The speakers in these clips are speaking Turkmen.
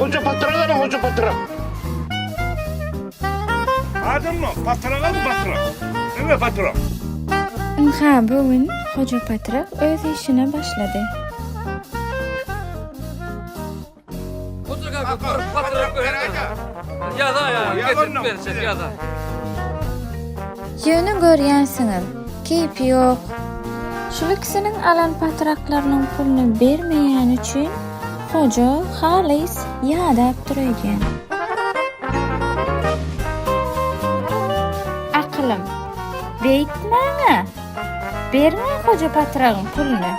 Hoja patrak alyň, hoja patrak. Adamlar, patrak alyň, patrak. Diňe patrak. Ynha, bu gün Hoja Patrak öz işine başlady. Hoja kaka, bir patrak beräýdä. Ýaza ýa, getirip berjek, ýaza. Ýöne görýänsiňiz, keýpi ýok. Şul ikisiniň alan patraklarynyň puluny bermeýäni üçin Hoja halys ýadap dur öýdýän. Akylym, beýtmäň-ä! Berme Hoja patragyň puluny.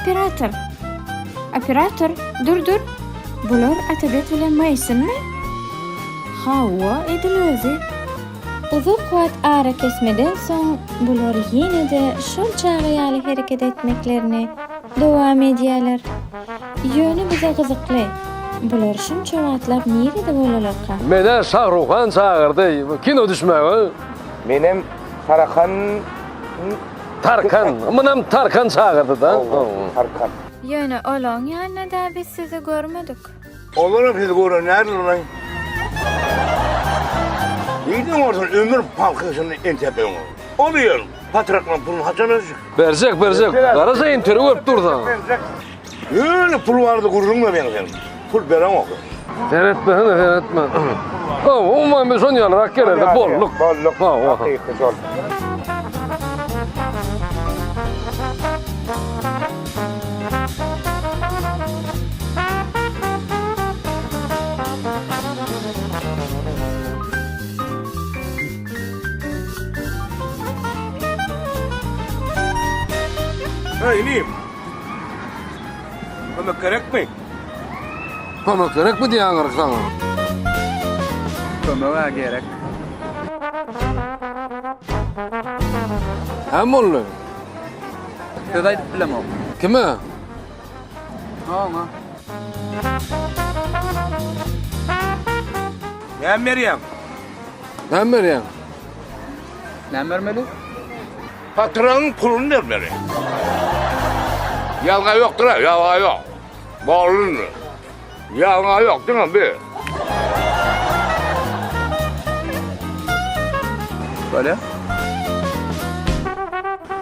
Operator! Operator, dur dur! Bular Atabek bilen Maýsynmy? Hawa, edil özi. Uzak wagt arakesmeden soň bular ýene-de şol çaga ýaly hereket etmeklerini dowam edýärler. Ýöne bize gyzykly, bular şunça wagtlap nirede bolalarka? Menä Şahruhan çagyrdy kino düşmäge. Menem Tarakan. Tarkan, munam Tarkan çagyrdy-da. Tarkan. Ýöne olaň ýanynda-da biz sizi görmedik. Olaram sizi gören nädip-laý? Nirden görsün ömür palkyşyny entäp öňe. Ol ýer patraklaň puluny haçan berjek? Berjek, berjek. Garaşa interwýu berip dur saňa. Berjek. Ýöne pul barada gürrüň berýäň sen. Pul bereňok. Seretmesene, seretme. Hawa, umuman biz şon ýalyrak gelerdik, bolduk. Bolduk. Hawa. Hakyky şol. Hey inim. Kömek gerekmi? Kömek gerekmi diýýäňir saňa? Kömeg-ä gerek. Näme boldy? Söz aýdyp bilemok. Kime? Oňa. Näme berýäň? Näme berýäň? Näme bermeli? Patragyň puluny bermeli. Ýalňa ýokdur-a, ýalňa ýok. Boldy indi. Ýalňa ýok, diňe bir. Bolýa.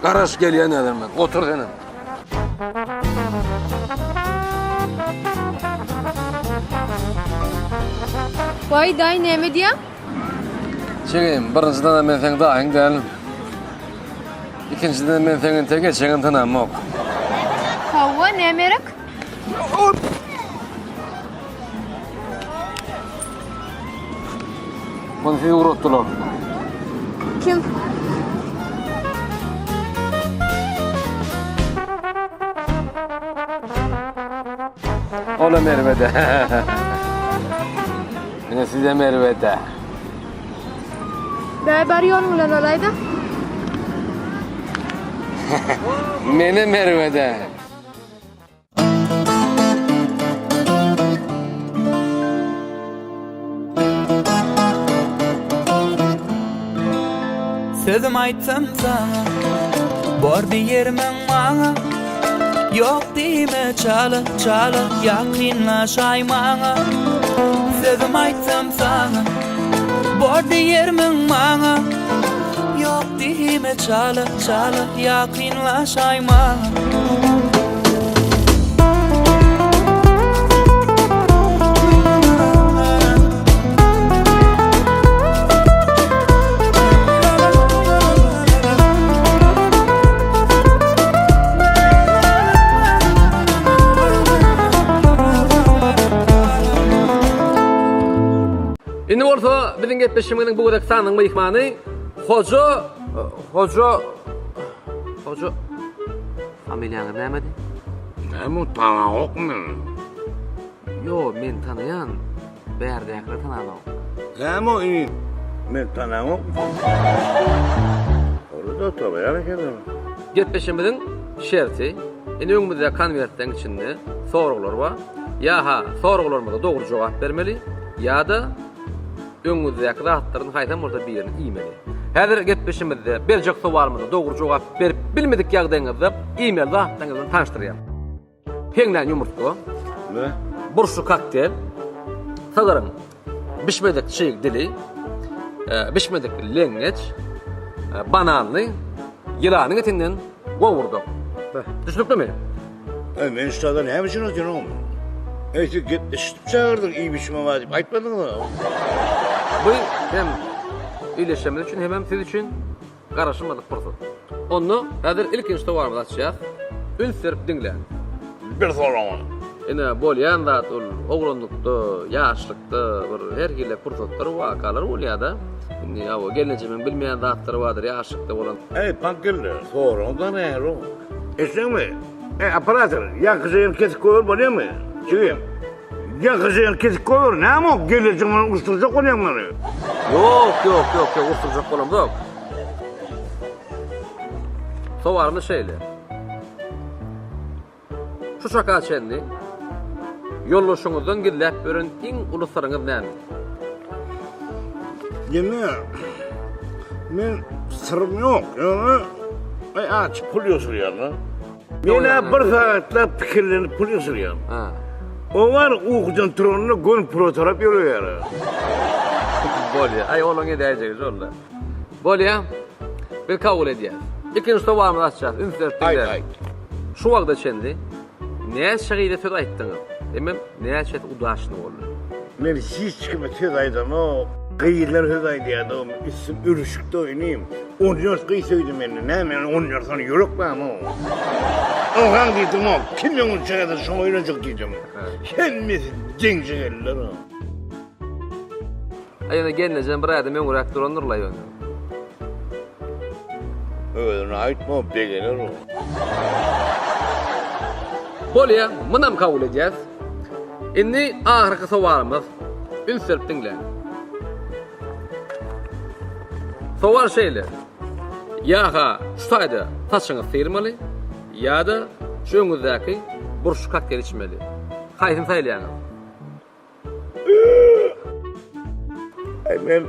Garaş gelýän häzir men. Otur senem. Waý daýy näme diýýäň? Jigim, birinjiden men seň daýyň däl. Ikinjiden men seň entek ejeňem tanamok. Hawa, näme gerek? Muny siz ugratdylar. Kim? Olam erbede. Ine sizem erbede. Bä bar ýoluň bilen bolaýda. Menem erbede. Sözüm aýtsam saňa Bor diýermiň maňa Ýok diýme çala çala Ýakynlaşaý maňa Sözüm aýtsam saňa Bor diýermiň maňa Ýok diýme çala çala Ýakynlaşaý maňa. Indi bolsa biziň gepleşigimiziň bu gezek sanyň myhmany Hoja Hoja Hoja Familiýaňyz nämedi? Näme tanaňokmy? Ýo, men tanaýan. Bärdäkiler tananok. Näme o inim? Men tanaňok. Ora-da tanaýan ekenim. Gepleşigimiziň şerti. Indi öňümizdäki konwertleň içinde soraglar bar. Ýa-ha soraglarymyza dogry jogap bermeli, ýa-da öňüňizdäki zatlaryň haýsam bolsa birini iýmeli. Häzir gepleşigimizde berjek sowalymyza dogry jogap berip bilmedik ýagdaýyňyzda iýmeli zatlaryňyz bilen tanyşdyrýan. Heňlän ýumurtga, burçly kokteýl, sygyryň bişmedik çyg dili, bişmedik leňňeç, bananly, ýylanyň etinden gowurdak. Düşnüklimi? Eý, men şu taýda näme üçin otyryn? Eý, siz gepleşip çagyrdyň, iýip-içme bar diýip aýtmadyňyz-a. Bu hem ildeşlerimiz üçin, hemem siz üçin Garaşylmadyk pursat. Onda häzir ilkinji sowalymyzy açýas. Üns berip diňläň. Bir soragyň. Ine, bolýan zat ol oglanlykda, ýaşlykda bir her hili pursatlar, wakalar bolýar-da. Indi ýa gelnejemiň bilmeýän zatlary bardyr ýaşlykda bolan. Eý, Pankelle, soragyň-da nähili? Eşitdiňmi? Eý, operator, ýaňky jygyny kesip goýber bolýamy? Jigim. Ýaňky jygyny kesip goýber, näme o gelnejeň bilen uruşdyrjak bolýaň meni? Ýok, ýok, ýok, ýok, uruşdyrjak bolamzok. Sowalymyz şeýle. Şu çaka çenli ýoldaşyňyzdan gizläp ýören iň uly syryňyz näme? Ýene men syrym ýok, ýöne aý aç pul ýygşyrýan-da. Men-ä bir sagatlap pikirlenip pul ýygşyrýan. O bar ukudan turanda göni pula tarap ýöreýär. Bolýa. Aý olaň edäýjegi şol-da. Bolýa. Biz kabul edýäs. Ikinji sowalymyzy açýas. Üns berip diňläň. Aýt, aýt. Şu wagta çenli näçe gyza söz aýtdyňyz? Hemem näçesi udaçny boldy? Men hiç kime söz aýdamok. Gyzlar söz aýdýardy. Üstüm ürüşikdi inim. 14 gyz söýdi meni. Näme men 14 sany ýürek barmy? Ynsan diýdim o. Kim öňüne çykarsa şoňa öýlenjek diýdim. Hemmesi deňje geldiler. Aý ýöne gelnejem bir ädim öňräk durandyr-la ýöne. Özüne aýtma, begener o. Bolýa, munam kabul edýäs. Indi ahyrky sowalymyz. Üns berip diňläň. Sowal şeýle. Ýa-ha şu taýda saçyňyzy syrmaly, ýa-da şu öňüňizdäki burçly kokteýli içmeli. Haýsyny saýlaýaňyz? Aý men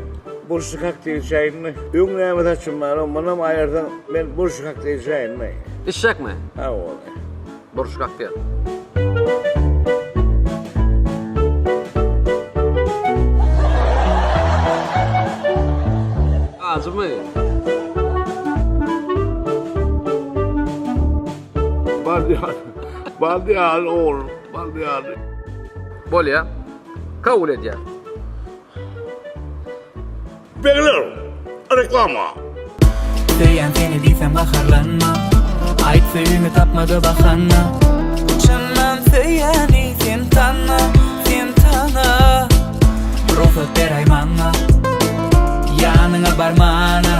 burçly kokteýl içäýinmi? Öň näme saçym bar, munam aýyrsaň men burçly kokteýl içäýinmi? Içjekmi? Hawa. Burçly kokteýl. Ajymy? Bal ýaly, bal ýaly oglum, bal ýaly. Bolýa. Kabul edýär. Begler, reklama. Söýýän seni diýsem gaharlanma Aýt söýgimi tapmady bahana Çyndan söýýäni sen tana Sen tana Rugsat beräý maňa Ýanyňa barmana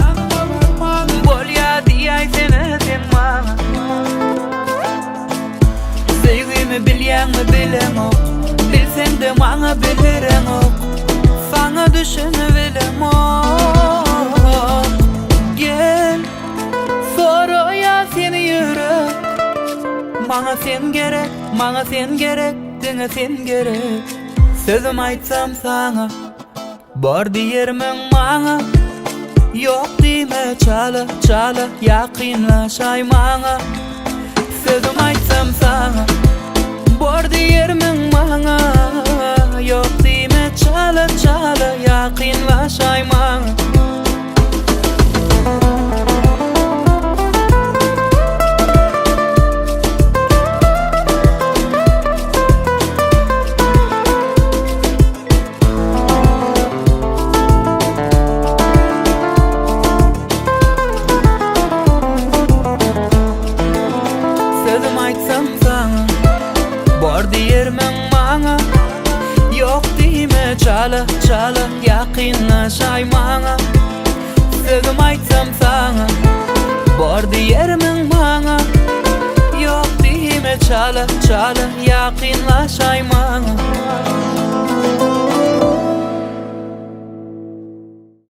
Bolýa diýäýsene sen maňa Söýgimi bilýäňmi bileňok Bilseňde maňa bildireňok Saňa düşünibilemok Gel soraýar seni ýürek Maňa sen gerek, maňa sen gerek, diňe sen gerek Sözüm aýtsam saňa Bor diýermiň maňa Ýok diýme çala çala Ýakynlaşaý maňa Sözüm aýtsam saňa Bor diýermiň maňa Ýok diýme çala çala Ýakynlaşaý maňa. Sözüm aýtsam saňa Bor diýermiň maňa Ýok diýme çala çala Ýakynlaşaý maňa Sözüm aýtsam saňa Bor diýermiň maňa Ýok diýme çala çala Ýakynlaşaý maňa.